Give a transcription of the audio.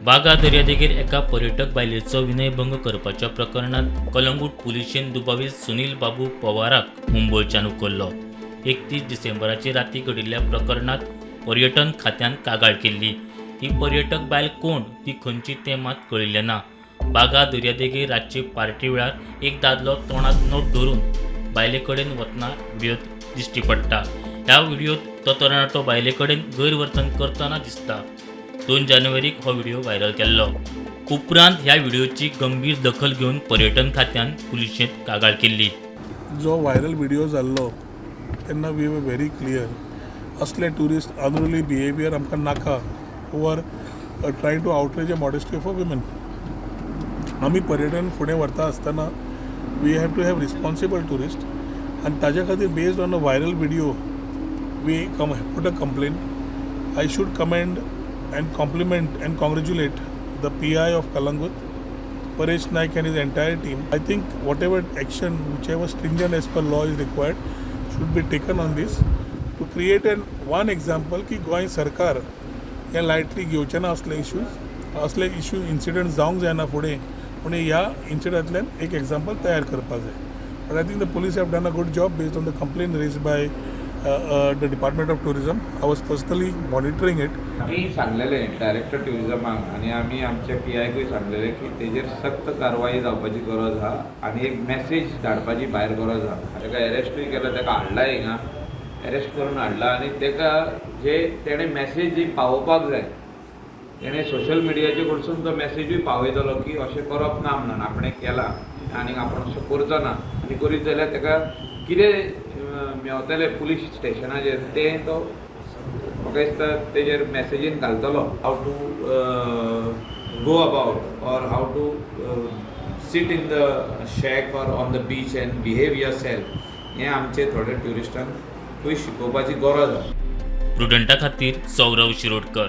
बागा दर्यादेगेर एका पर्यटक बायलेचो विनयभंग करपाच्या प्रकरणांत कलंगूट पुलिशेन दुबावीत सुनील बाबू पवाराक मुंबयच्यान उखल्लो. 31 डिसेंबराचे राती घडिल्ल्या प्रकरणांत पर्यटन खात्यान कागाळ केल्ली. ही पर्यटक बायल कोण, ती खंयची तें मात कळिल्लें ना. बागा दर्यादेगेर रातचे पार्टी वेळार एक दादलो तोंडात नोट धरून बायले कडेन वतना व्हिडियोत दिश्टी पडटा. ह्या व्हिडियोत तो तरणाटो बायले कडेन गैरवर्तन करतना दिसता. 2 जानेवारीक हो व्हिडिओ व्हायरल केल्लो. उपरांत ह्या व्हिडिओची गंभीर दखल घेवन पर्यटन खात्यान पुलिशेंत कागाळ केल्ली. जो व्हायरल व्हिडिओ जाल्लो तेन्ना we were very clear, असले ट्युरिस्ट अनरुली बिहेवियर आमकां नाका who are trying to outrage a modesty of a women. आमी पर्यटन फुडें व्हरता आसतना we have to have responsible tourist आनी ताज्या खातीर based on a viral video we come put a complaint. I should commend and compliment and congratulate the PI of Calangute, Paresh Naik, and his entire team. I think whatever action, whichever stringent as per law is required, should be taken on this to create an one example की गोंय सरकार हें lightly घेवचें ना असले issues. असले issue, incident जावंक जायना फुडें पूण ह्या इन्सिडंटांतल्यान एक एग्जाम्पल तयार करपाक जाय. But I think the police have done a good job based on the complaint raised by the Department of Tourism. I was personally monitoring it. आमी सांगलेलें डायरेक्टर ट्युरिजमाक आनी आमी आमच्या पी आयकूय सांगलेलें की तेजेर सक्त कारवाई जावपाची गरज आहा आनी एक मॅसेज धाडपाची भायर गरज आहा. ताका एरेस्टूय केला, ताका हाडला हिंगा, एरेस्ट करून हाडला आनी ताका जे तेणें मॅसेज जी पावोवपाक जाय, तेणें सोशल मिडियाचे कडसून तो मॅसेजूय पावयतलो की अशें करप ना म्हणून आपणें केलां आनी आपूण अशें करचो ना आनी करीत जाल्यार ताका कितें मेवतलें पुलीस स्टेशनाचेर तें तो म्हाका दिसता तेजेर मॅसेजीन घालतलो. How to go about or how to sit in the shack or on the beach and behave yourself हें आमचे थोडे ट्युरिस्टांकूय शिकोवपाची गरज आसा. प्रुडंटा खातीर सौरव शिरोडकर.